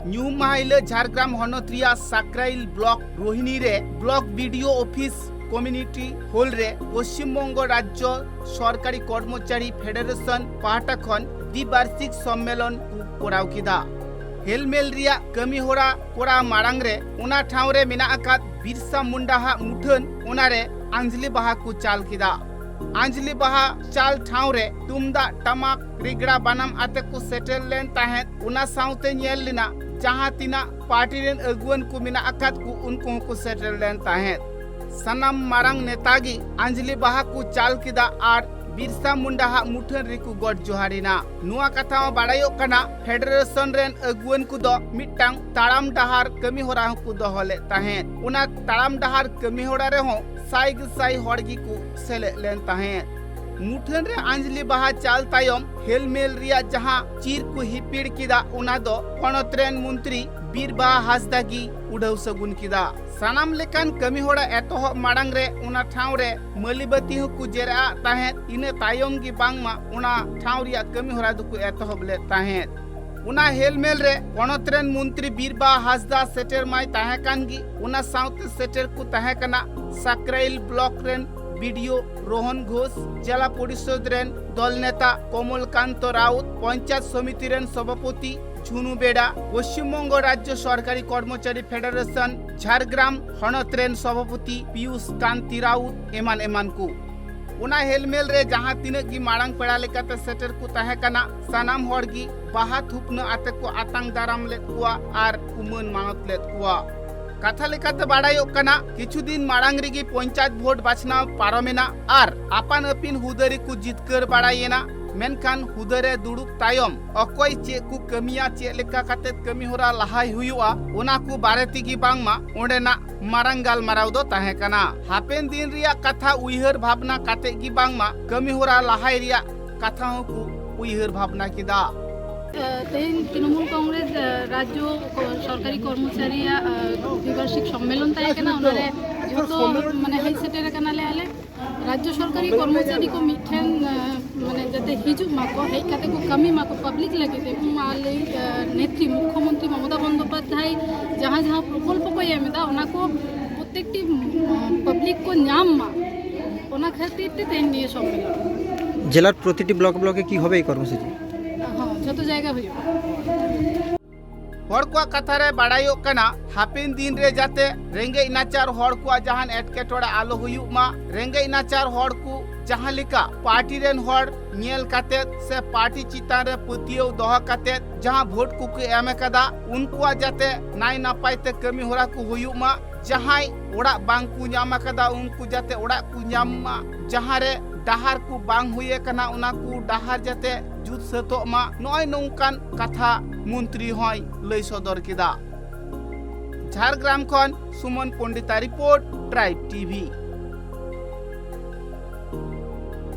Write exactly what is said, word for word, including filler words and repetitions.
ᱧᱩᱦᱩᱢ ᱢᱟᱦᱟ ᱦᱤᱞᱚᱜ ᱡᱷᱟᱲᱜᱨᱟᱢ ᱦᱚᱱᱚᱛ ᱨᱮᱭᱟᱜ ᱥᱟᱠᱨᱟᱭᱤᱞ ᱵᱞᱚᱠ ᱨᱳᱦᱤᱱᱤ ᱨᱮ block BDO office community hall ᱨᱮ ᱯᱚᱥᱪᱤᱢ ᱵᱚᱝᱜᱚ ᱨᱟᱡᱽᱡᱚ ᱥᱚᱨᱠᱟᱨᱤ ᱠᱚᱨᱢᱚᱪᱟᱨᱤ ᱯᱷᱮᱰᱟᱨᱮᱥᱚᱱ ᱯᱟᱦᱴᱟ ᱠᱷᱚᱱ ᱫᱤᱵᱟᱨᱥᱤᱠ ᱥᱚᱢᱢᱮᱞᱚᱱ ᱠᱚ ᱠᱚᱨᱟᱣ ᱠᱮᱫᱟ᱾ ᱦᱮᱞᱢᱮᱞ ᱨᱮᱭᱟᱜ ᱠᱟᱹᱢᱤ ᱦᱚᱨᱟ ᱠᱚᱨᱟᱣ ᱢᱟᱲᱟᱝ ᱨᱮ ᱚᱱᱟ ᱴᱷᱟᱶ ᱨᱮ ᱢᱮᱱᱟᱜ ᱟᱠᱟᱫ ᱵᱤᱨᱥᱟ ᱢᱩᱱᱰᱟᱦᱟᱜ ᱢᱩᱴᱷᱟᱹᱱ ᱚᱱᱟ ᱨᱮ ᱟᱸᱡᱽᱞᱤ ᱵᱟᱦᱟ ᱠᱚ ᱪᱟᱞ ᱠᱮᱫᱟ᱾ ᱟᱸᱡᱽᱞᱤ ᱵᱟᱦᱟ ᱪᱟᱞ ᱴᱷᱟᱶ ᱨᱮ ᱛᱩᱢᱫᱟᱜ ᱴᱟᱢᱟᱠ ᱨᱮᱜᱽᱲᱟ ᱵᱟᱱᱟᱢ ᱟᱛᱮ ᱠᱚ ᱥᱮᱴᱮᱨ ᱞᱮᱱ ᱛᱟᱦᱮᱸᱫ᱾ ᱚᱱᱟ ᱥᱟᱶᱛᱮ ᱧᱮᱞ ᱞᱮᱱᱟ ᱡᱟᱦᱟᱸ ᱛᱤᱱᱟᱹᱜ ᱯᱟᱨᱴᱤ ᱨᱮᱱ ᱟᱹᱜᱩᱣᱟᱹᱱ ᱠᱚ ᱢᱮᱱᱟᱜ ᱟᱠᱟᱫ ᱠᱚ ᱩᱱᱠᱩ ᱦᱚᱸᱠᱚ ᱥᱮᱴᱮᱨ ᱞᱮᱱ ᱛᱟᱦᱮᱸᱫ᱾ ᱥᱟᱱᱟᱢ ᱢᱟᱨᱟᱝ ᱱᱮᱛᱟ ᱜᱮ ᱟᱸᱡᱽᱞᱤ ᱵᱟᱦᱟ ᱠᱚ ᱪᱟᱞ ᱠᱮᱫᱟ ᱟᱨ ᱵᱤᱨᱥᱟ ᱢᱩᱱᱰᱟᱦᱟᱜ ᱢᱩᱴᱷᱟᱹᱱ ᱨᱮᱠᱚ ᱜᱚᱰ ᱡᱚᱦᱟᱨ ᱮᱱᱟ᱾ ᱱᱚᱣᱟ ᱠᱟᱛᱷᱟ ᱦᱚᱸ ᱵᱟᱲᱟᱭᱚᱜ ᱠᱟᱱᱟ ᱯᱷᱮᱰᱟᱨᱮᱥᱚᱱ ᱨᱮᱱ ᱟᱹᱜᱩᱣᱟᱹᱱ ᱠᱚᱫᱚ ᱢᱤᱫᱴᱟᱝ ᱛᱟᱲᱟᱢ ᱰᱟᱦᱟᱨ ᱠᱟᱹᱢᱤ ᱦᱚᱨᱟ ᱦᱚᱸᱠᱚ ᱫᱚᱦᱚ ᱞᱮᱫ ᱛᱟᱦᱮᱸᱫ᱾ ᱚᱱᱟ ᱛᱟᱲᱟᱢ ᱰᱟᱦᱟᱨ ᱠᱟᱹᱢᱤ ᱦᱚᱨᱟ ᱨᱮᱦᱚᱸ ᱥᱟᱭ ᱜᱮᱥᱟᱭ ᱦᱚᱲ ᱜᱮᱠᱚ ᱥᱮᱞᱮᱫ ᱞᱮᱱ ᱛᱟᱦᱮᱸᱫ᱾ ᱢᱩᱴᱷᱟᱹᱱ ᱨᱮ ᱟᱸᱡᱽᱞᱤ ᱵᱟᱦᱟ ᱪᱟᱞ ᱛᱟᱭᱚᱢ ᱦᱮᱞᱢᱮᱞ ᱨᱮᱭᱟᱜ ᱡᱟᱦᱟᱸ ᱪᱤᱨ ᱠᱚ ᱦᱤᱯᱤᱲ ᱠᱮᱫᱟ, ᱚᱱᱟ ᱫᱚ ᱯᱚᱱᱚᱛ ᱨᱮᱱ ᱢᱚᱱᱛᱨᱤ ᱵᱤᱨᱵᱟᱦᱟ ᱦᱟᱸᱥᱫᱟ ᱜᱮ ᱩᱰᱷᱟᱹᱣ ᱥᱟᱹᱜᱩᱱ ᱠᱮᱫᱟ᱾ ᱥᱟᱱᱟᱢ ᱞᱮᱠᱟᱱ ᱠᱟᱹᱢᱤ ᱦᱚᱨᱟ ᱮᱛᱚᱦᱚᱵ ᱢᱟᱲᱟᱝ ᱨᱮ ᱚᱱᱟ ᱴᱷᱟᱶ ᱨᱮ ᱢᱟᱹᱞᱤᱵᱟᱹᱛᱤ ᱦᱚᱸᱠᱚ ᱡᱮᱨᱮᱫ ᱟᱫ ᱛᱟᱦᱮᱸᱫ᱾ ᱤᱱᱟᱹ ᱛᱟᱭᱚᱢ ᱜᱮ ᱵᱟᱝᱢᱟ ᱚᱱᱟ ᱴᱷᱟᱶ ᱨᱮᱭᱟᱜ ᱠᱟᱹᱢᱤ ᱦᱚᱨᱟ ᱫᱚᱠᱚ ᱮᱛᱚᱦᱚᱵ ᱞᱮᱫ ᱛᱟᱦᱮᱸᱫ᱾ ᱚᱱᱟ ᱦᱮᱞᱢᱮᱞ ᱨᱮ ᱯᱚᱱᱚᱛ ᱨᱮᱱ ᱢᱚᱱᱛᱨᱤ ᱵᱤᱨᱵᱟᱦᱟ ᱦᱟᱸᱥᱫᱟ ᱥᱮᱴᱮᱨ ᱢᱟᱭ ᱛᱟᱦᱮᱸ ᱠᱟᱱ ᱜᱮ, ᱚᱱᱟ ᱥᱟᱶᱛᱮ ᱥᱮᱴᱮᱨ ᱠᱚ ᱛᱟᱦᱮᱸ ᱠᱟᱱᱟ ᱥᱟᱠᱨᱟᱭᱤᱞ ᱵᱞᱚᱠ ᱨᱮᱱ ᱵᱤᱰᱤᱳ ᱨᱳᱦᱚᱱ ᱜᱷᱳᱥ, ᱡᱮᱞᱟ ᱯᱚᱨᱤᱥᱚᱫ ᱨᱮᱱ ᱫᱚᱞ ᱱᱮᱛᱟ ᱠᱚᱢᱚᱞ ᱠᱟᱱᱛᱚ ᱨᱟᱣᱩᱛ, ᱯᱚᱧᱪᱟᱭᱮᱛ ᱥᱚᱢᱤᱛᱤ ᱨᱮᱱ ᱥᱚᱵᱷᱟᱯᱚᱛᱤ ᱡᱷᱩᱱᱩ ᱵᱮᱰᱟ, ᱯᱚᱥᱪᱤᱢ ᱵᱚᱝᱜᱚ ᱨᱟᱡᱽᱡᱚ ᱥᱚᱨᱠᱟᱨᱤ ᱠᱚᱨᱢᱚᱪᱟᱨᱤ ᱯᱷᱮᱰᱟᱨᱮᱥᱚᱱ ᱡᱷᱟᱲᱜᱨᱟᱢ ᱦᱚᱱᱚᱛ ᱨᱮᱱ ᱥᱚᱵᱷᱟᱯᱚᱛᱤ ᱯᱤᱭᱩᱥ ᱠᱟᱱᱛᱤ ᱨᱟᱣᱩᱛ, ᱮᱢᱟᱱ ᱮᱢᱟᱱ ᱠᱚ᱾ ᱚᱱᱟ ᱦᱮᱞᱢᱮᱞ ᱨᱮ ᱡᱟᱦᱟᱸ ᱛᱤᱱᱟᱹᱜ ᱜᱮ ᱢᱟᱲᱟᱝ ᱯᱮᱲᱟ ᱞᱮᱠᱟᱛᱮ ᱥᱮᱴᱮᱨ ᱠᱚ ᱛᱟᱦᱮᱸ ᱠᱟᱱᱟ, ᱥᱟᱱᱟᱢ ᱦᱚᱲ ᱜᱮ ᱵᱟᱦᱟ ᱛᱷᱩᱯᱱᱟᱹ ᱟᱛᱮ ᱠᱚ ᱟᱛᱟᱝ ᱫᱟᱨᱟᱢ ᱞᱮᱫ ᱠᱚᱣᱟ ᱟᱨ ᱠᱚ ᱢᱟᱹᱱ ᱢᱟᱱᱚᱛ ᱞᱮᱫ ᱠᱚᱣᱟ᱾ ᱠᱟᱛᱷᱟ ᱞᱮᱠᱟᱛᱮ ᱵᱟᱲᱟᱭᱚᱜ ᱠᱟᱱᱟ, ᱠᱤᱪᱷᱩ ᱫᱤᱱ ᱢᱟᱲᱟᱝ ᱨᱮᱜᱮ ᱯᱚᱧᱪᱟᱭᱮᱛ ᱵᱷᱳᱴ ᱵᱟᱪᱷᱱᱟᱣ ᱯᱟᱨᱚᱢᱮᱱᱟ ᱟᱨ ᱟᱯᱟᱱ ᱟᱹᱯᱤᱱ ᱦᱩᱫᱟᱹ ᱨᱮᱠᱚ ᱡᱤᱛᱠᱟᱹᱨ ᱵᱟᱲᱟᱭᱮᱱᱟ᱾ ᱢᱮᱱᱠᱷᱟᱱ ᱦᱩᱫᱟᱹ ᱨᱮ ᱫᱩᱲᱩᱵ ᱛᱟᱭᱚᱢ ᱚᱠᱚᱭ ᱪᱮᱫ ᱠᱚ ᱠᱟᱹᱢᱤᱭᱟ, ᱪᱮᱫ ᱞᱮᱠᱟ ᱠᱟᱛᱮ ᱠᱟᱹᱢᱤ ᱦᱚᱨᱟ ᱞᱟᱦᱟᱭ ᱦᱩᱭᱩᱜᱼᱟ, ᱚᱱᱟ ᱠᱚ ᱵᱟᱨᱮ ᱛᱮᱜᱮ ᱵᱟᱝᱢᱟ ᱚᱸᱰᱮᱱᱟᱜ ᱢᱟᱨᱟᱝ ᱜᱟᱞᱢᱟᱨᱟᱣ ᱫᱚ ᱛᱟᱦᱮᱸ ᱠᱟᱱᱟ᱾ ᱦᱟᱯᱮᱱ ᱫᱤᱱ ᱨᱮᱭᱟᱜ ᱠᱟᱛᱷᱟ ᱩᱭᱦᱟᱹᱨ ᱵᱷᱟᱵᱽᱱᱟ ᱠᱟᱛᱮ ᱜᱮ ᱵᱟᱝᱢᱟ ᱠᱟᱹᱢᱤ ᱦᱚᱨᱟ ᱞᱟᱦᱟᱭ ᱨᱮᱭᱟᱜ ᱠᱟᱛᱷᱟ ᱦᱚᱸᱠᱚ ᱩᱭᱦᱟᱹᱨ ᱵᱷᱟᱵᱽᱱᱟ ᱠᱮᱫᱟ᱾ ᱛᱮᱦᱮᱧ ᱛᱨᱤᱱᱢᱩᱞ ᱠᱚᱝᱜᱨᱮᱥ ᱨᱟᱡᱽᱡᱚ ᱥᱚᱨᱠᱟᱨᱤ ᱠᱚᱨᱢᱚᱪᱟᱨᱤᱭᱟᱜ ᱫᱤᱵᱟᱨᱥᱤᱠ ᱥᱚᱢᱢᱮᱞᱚᱱ ᱛᱟᱦᱮᱸ ᱠᱟᱱᱟ᱾ ᱚᱱᱟᱨᱮ ᱡᱷᱚᱛᱚ ᱢᱟᱱᱮ ᱦᱮᱡ ᱥᱮᱴᱮᱨ ᱟᱠᱟᱱᱟᱞᱮ ᱟᱞᱮ᱾ ᱨᱟᱡᱽᱡᱚ ᱥᱚᱨᱠᱟᱨᱤ ᱠᱚᱨᱢᱚᱪᱟᱨᱤ ᱠᱚ ᱢᱤᱫᱴᱷᱮᱱ ᱢᱟᱱᱮ ᱡᱟᱛᱮ ᱦᱤᱡᱩᱜ ᱢᱟᱠᱚ, ᱦᱮᱡ ᱠᱟᱛᱮ ᱠᱚ ᱠᱟᱹᱢᱤ ᱢᱟᱠᱚ ᱯᱟᱵᱽᱞᱤᱠ ᱞᱟᱹᱜᱤᱫ ᱛᱮ᱾ ᱩᱱ ᱢᱟ ᱞᱟᱹᱭ ᱱᱮᱛᱨᱤ ᱢᱩᱠᱷᱭᱚᱢᱚᱱᱛᱨᱤ ᱢᱚᱢᱚᱛᱟ ᱵᱚᱱᱫᱳᱯᱟᱫᱽᱫᱷᱟᱭ ᱡᱟᱦᱟᱸ ᱡᱟᱦᱟᱸ ᱯᱨᱚᱠᱚᱞᱯᱚ ᱠᱚᱭ ᱮᱢ ᱮᱫᱟ, ᱚᱱᱟ ᱠᱚ ᱯᱨᱚᱛᱮᱠᱴᱤ ᱯᱟᱵᱽᱞᱤᱠ ᱠᱚ ᱧᱟᱢ ᱢᱟ, ᱚᱱᱟ ᱠᱷᱟᱹᱛᱤᱨ ᱛᱮ ᱛᱮᱦᱮᱧ ᱱᱤᱭᱟᱹ ᱥᱚᱢᱢᱮᱞᱚᱱ᱾ জেলার প্রতিটি ব্লকে ব্লকে কি হবে এই কর্মসূচি? ᱦᱚᱸ, ᱡᱚᱛᱚ ᱡᱟᱭᱜᱟ ᱦᱩᱭᱩᱜᱼᱟ᱾ ᱦᱚᱲ ᱠᱚᱣᱟᱜ ᱠᱟᱛᱷᱟ ᱨᱮ ᱵᱟᱲᱟᱭᱚᱜ ᱠᱟᱱᱟ, ᱦᱟᱯᱮᱱ ᱫᱤᱱ ᱨᱮ ᱡᱟᱛᱮ ᱨᱮᱸᱜᱮᱡ ᱱᱟᱪᱟᱨ ᱦᱚᱲ ᱠᱚᱣᱟᱜ ᱡᱟᱦᱟᱱ ᱮᱴᱠᱮᱴᱚᱬᱮ ᱟᱞᱚ ᱦᱩᱭᱩᱜ ᱢᱟ, ᱨᱮᱸᱜᱮᱡ ᱱᱟᱪᱟᱨ ᱦᱚᱲ ᱠᱚ ᱡᱟᱦᱟᱸ ᱞᱮᱠᱟ ᱯᱟᱨᱴᱤ ᱨᱮᱱ ᱦᱚᱲ ᱧᱮᱞ ᱠᱟᱛᱮᱫ ᱥᱮ ᱯᱟᱨᱴᱤ ᱪᱮᱛᱟᱱ ᱨᱮ ᱯᱟᱹᱛᱭᱟᱹᱣ ᱫᱚᱦᱚ ᱠᱟᱛᱮᱫ ᱡᱟᱦᱟᱸ ᱵᱷᱳᱴ ᱠᱚᱠᱚ ᱮᱢ ᱟᱠᱟᱫᱟ, ᱩᱱᱠᱩᱣᱟᱜ ᱡᱟᱛᱮ ᱱᱟᱭ ᱱᱟᱯᱟᱭ ᱛᱮ ᱠᱟᱹᱢᱤ ᱦᱚᱨᱟ ᱠᱚ ᱦᱩᱭᱩᱜ ᱢᱟ᱾ ᱡᱟᱦᱟᱸᱭ ᱚᱲᱟᱜ ᱵᱟᱝ ᱠᱚ ᱧᱟᱢ ᱟᱠᱟᱫᱟ, ᱩᱱᱠᱩ ᱡᱟᱛᱮ ᱚᱲᱟᱜ ᱠᱚ ᱧᱟᱢ ᱢᱟ᱾ ᱡᱟᱦᱟᱸ ᱨᱮ ᱰᱟᱦᱟᱨ ᱠᱚ ᱵᱟᱝ ᱦᱩᱭ ᱟᱠᱟᱱᱟ, ᱚᱱᱟ ᱠᱚ ᱰᱟᱦᱟᱨ ᱡᱟᱛᱮ ᱡᱩᱛ ᱥᱟᱹᱛᱚᱜ ᱢᱟ᱾ ᱱᱚᱜᱼᱚᱭ ᱱᱚᱝᱠᱟᱱ ᱠᱟᱛᱷᱟ ᱢᱚᱱᱛᱨᱤ ᱦᱚᱸᱭ ᱞᱟᱹᱭ ᱥᱚᱫᱚᱨ ᱠᱮᱫᱟ᱾ ᱡᱷᱟᱲᱜᱨᱟᱢ ᱠᱷᱚᱱ ᱥᱩᱢᱚᱱ ᱯᱚᱱᱰᱤᱛᱟ ᱨᱤᱯᱳᱨᱴ, ᱴᱨᱟᱭᱤᱵᱽ ᱴᱤᱵᱷᱤ᱾